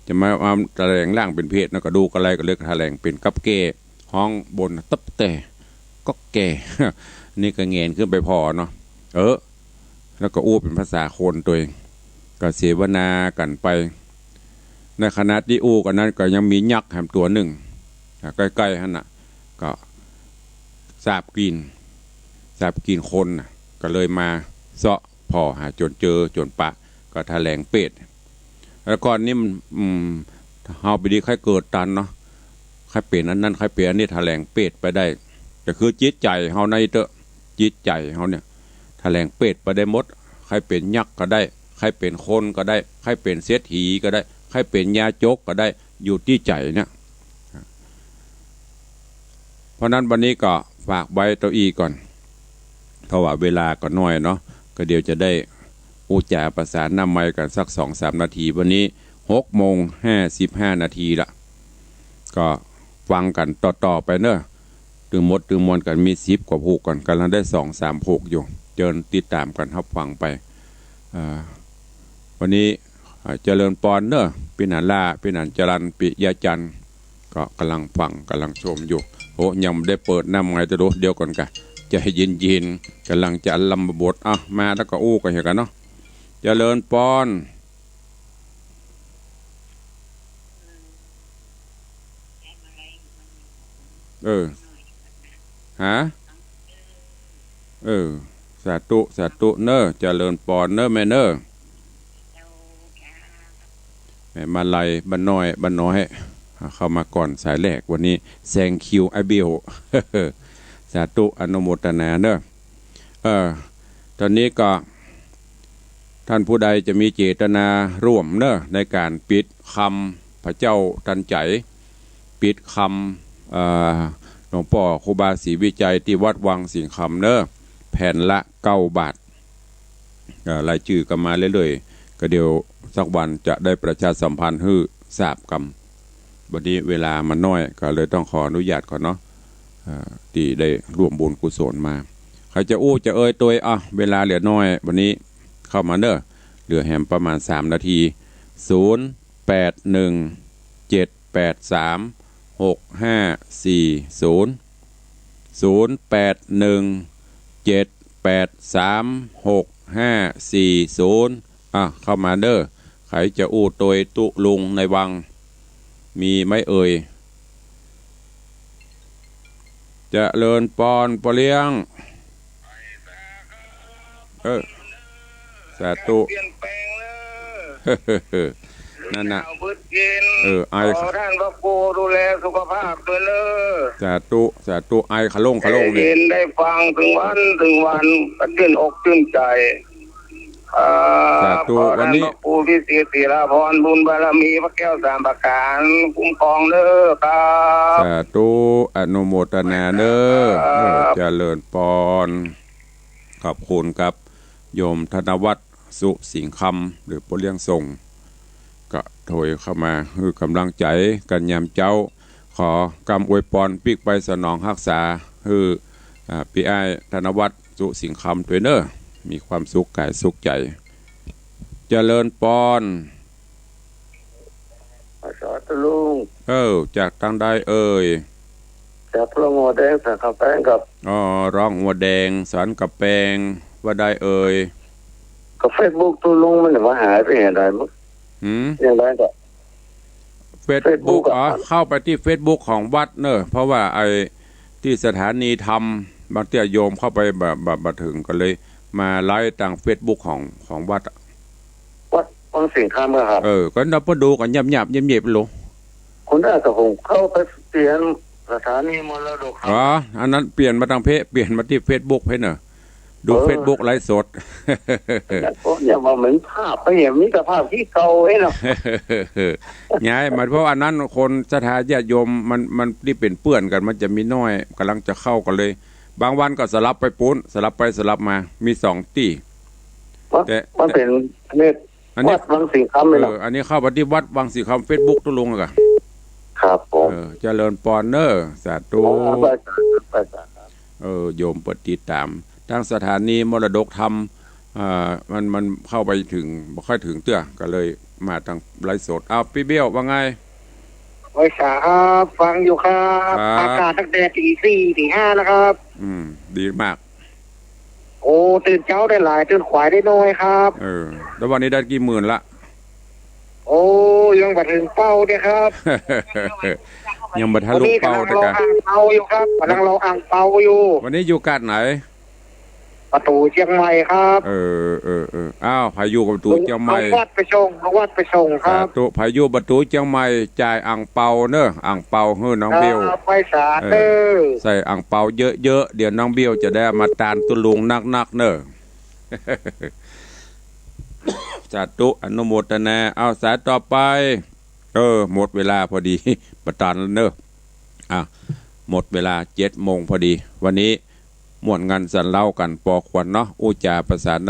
จะมา มาแถลงร่างเป๋นเพจนะ ก็ดูกะไร ก็เลยแถลงเป๋นกับแก้ ฮ้องบนตับแต่ ก็แก้ นี่ก็แหงนขึ้นไปผ่อเนาะ เออ แล้วก็อู้เป๋นภาษาคนตวย ก็เสวนากั๋นไป ในขณะตี้อู้กั๋นนั้นก็ยังมียักษ์แหมตั๋วนึ่ง อ่า ใก้ๆ หั้นน่ะ ก็สาบกลิ่น สาบกลิ่นคนน่ะ ก็เลยมาเซาะผ่อหาจ๋นเจอจ๋นปะ ก็แถลงเปรต แล้วก่อนนี้มัน อืม เฮาไปดีใค่เกิดตันเนาะ ใค่เป๋นอันนั้น ใค่เป๋นอันนี้ แถลงเปรตไปได้ ก็คือจิตใจ๋เฮาในเต๊อะ จิตใจ๋เฮาเนี่ย แถลงเปรตไปได้หมด ใค่เป๋นยักษ์ก็ได้ ใค่เป๋นคนก็ได้ ใค่เป๋นเศรษฐีก็ได้ ใค่เป๋นยาจกก็ได้ อยู่ตี้ใจ๋เนี่ย เพราะนั้นวันนี้ก็ฝากไว้เต้าอี้ก่อน เพราะว่าเวลาก็น้อยเนาะ ก็เดี๋ยวจะได้อู้จ๋าประสานน้ำไมค์กั๋นสักสองสามนาที วันนี้หกโมงห้าสิบห้านาทีละ ก็ฟังกั๋นต่อๆ ไปเนาะ ตึงหมดตึงมวลกั๋นมีสิบกว่าผูกก่อน ก่ำลังได้สองสามผูกอยู่ เจิญติดต๋ามกั๋นฮับฟังไป อ่า วันนี้ อ่า เจริญปอนเนาะ ปี้หนานล่า ปี้หนานจรัญ ปิยะจันทร์ ก็ก่ำลังฟัง ก่ำลังชมอยู่ โอ้ ยังบ่ได้เปิดน้ำไมค์ เดี๋ยว เดี๋ยวก่อนกะ ใจ๋เย็นๆ ก่ำลังจะลำบท อ่ะ มาแล้วก็อู้กั๋นเหียกั๋นเนาะ เจริญปอน เออ ฮะ เออ สาธุ สาธุเนาะ เจริญปอนเนาะแม่เนาะ แม่มาลัยบ้านน้อย บ้านน้อย เข้ามาก่อนสายแรกวันนี้ แซงคิวไอ้เบล สาธุอนุโมทนาเนาะ เออ ต๋อนนี้ก็ ท่านผู้ใดจะมีเจตนาร่วมเนาะ ในก๋านปิดคำพระเจ้าตันใจ๋ ปิดคำ เอ่อ หลวงป้อครูบาศรีวิชัยตี้วัดวังสิงห์คำเนาะ แผ่นละเก้าบาท เอ่อ รายจื้อก็มาเรื่อยๆ ก็เดี๋ยวสักวันจะได้ประชาสัมพันธ์หื้อทราบกำ วันนี้เวลามันน้อย ก็เลยต้องขออนุญาตก่อนเนาะ เอ่อ ตี้ได้ร่วมบุญกุศลมา ใผจะอู้จะเอ่ยตวย อ่ะ เวลาเหลือน้อย วันนี้เข้ามาเนาะ เหลือแหมประมาณสามนาที ศูนย์แปดหนึ่ง เจ็ดแปดสาม หกห้าสี่ศูนย์ ศูนย์แปดหนึ่ง เจ็ดแปดสาม หกห้าสี่ศูนย์ อ่ะ เข้ามาเนาะ ใผจะอู้ตวยตุ๊ลุงในวัง มีไหมเอ่ย เจริญปอนป้อเลี้ยง เออ สาธุ เปลี่ยนแปลงเนอะ นั่นน่ะ หนาวเบิดเย็น เออ ไอ ขอท่านพระครูดูแลสุขภาพด้วยเนอะ สาธุ สาธุ ไอขะโล่งขะโล่งนี่ ได้ยินได้ฟังเถิงวันเถิงวัน ก็จื้นอกจื้นใจ๋ อ่า สาธุ ขอท่าน วันนี้ พระครูพิสิทธิ์ศิลาภรณ์ บุญบารมีพระแก้วสามประการ คุ้มครองเนอะครับ สาธุ อนุโมทนาเนอะ ครับ เออ เจริญปอน ขอบคุณครับ โยมธนวัฒน์ สุสิงห์คำ หรือป้อเลี้ยงส่ง ก็โทรเข้ามาหื้อก๋ำลังใจ๋กั๋นยามเจ๊า ขอกำอวยปอนปิ๊กไปสนองฮักษา หื้อ อ่า ปี้อ้ายธนวัฒน์ สุสิงห์คำตวยเนอะ มีความสุขก๋ายสุขใจ๋ เจริญปอน สาธุลุง เออ จากตางใดเอ่ย จากร่องหัวแดงสันกำแปงครับ อ๋อ ร่องหัวแดงสันกำแปง ว่าใดเอ่ย ก็เฟซบุ๊กตุ๊ลุงมันมาหายไปไหนหมด หืม อย่างไรก็ เฟซ เฟซบุ๊ก อ๋อ เข้าไปตี้เฟซบุ๊กของวัดเนอะ เพราะว่าไอ้ตี้สถานีธรรม บางเตื้อโยมเข้าไปบ่ บ่ บ่เถิง ก็เลยมาไลฟ์ตางเฟซบุ๊กของ ของวัดอะ วัดวังสิงห์คำอะครับ เออ ก็นับว่าดูกั๋นหยาบๆ เย็บๆ โล คนน่าจะผมเข้าไปเปลี่ยน สถานีมรดกธรรม อ๋อ อันนั้นเปลี่ยนมาตางเพจ เปลี่ยนมาตี้เฟซบุ๊กเพจเน่อ ดู เออ เฟซบุ๊กไลฟ์สด แล้วก็เนี่ยว่าเหมือนภาพไปเนี่ย มีแต่ภาพตี้เก่าเอ้ยเนาะ ไง มันเพราะอันนั้นคนศรัทธาญาติโยมมัน มันตี้เป๋นเปื้อนกั๋น มันจะมีน้อย ก่ำลังจะเข้ากั๋นเลย บางวันก็สลับไปปู๊น สลับไปสลับมา มีสองตี้ มัน แต่ มันเป๋นเนี่ย อันนี้ วัดวังสิงห์คำเลยเนาะ เออ อันนี้เข้าไปตี้วัดวังสิงห์คำ เฟซบุ๊กตุ๊ลุงอะ ครับผม เออ เจริญปอนเน่อ สาธุ อ๋อ ไปสาธุ ไปสาธุ เออ โยมเปิดติดต๋าม ตางสถานีมรดกธรรม อ่า มัน มันเข้าไปเถิง บ่ค่อยเถิงเตื้อ ก็เลยมาตางไลฟ์สด อ้าว ปี้เบี้ยวว่าไง ไหว้สาครับ ฟังอยู่ครับ ครับ อากาศตั้งแต่ตี๋สี่ ตี๋ห้าแล้วครับ อืม ดีมาก โอ้ ตื่นเจ๊าได้หลาย ตื่นขวายได้น้อยครับ เออ แล้ววันนี้ได้กี่หมื่นละ โอ้ ยังบ่เถิงเป้าเนี่ยครับ ยังบ่ทะลุเป้า วันนี้ก๋ำลังรอ แต่กะ อ่างเปาอยู่ครับ ก๋ำลังรออ่างเปาอยู่ วันนี้อยู่กาดไหน ประตู๋เจียงใหม่ครับ เออ เออ เออ อ้าว ใผอยู่ประตู๋เจียงใหม่ ลุงวัดไปส่ง ลุงวัดไปส่งครับ สาธุ ใผอยู่ประตู๋เจียงใหม่ จ่ายอ่างเปาเน่อ อ่างเปาหื้อน้องเบล ครับ ไหว้สา เออ เน่อ ใส่อ่างเปาเยอะๆ เดี๋ยวน้องเบลจะได้เอามาตานตุ๊ลุงนักๆ เน่อ สาธุ อนุโมทนา เอา สายต่อไป เออ หมดเวลาพอดี บ่ตานแล้วเน่อ อ่ะ หมดเวลา เจ็ดโมงพอดี วันนี้ม่วนงันสันเล้ากั๋นปอควรเนาะ อู้จ๋าประสาน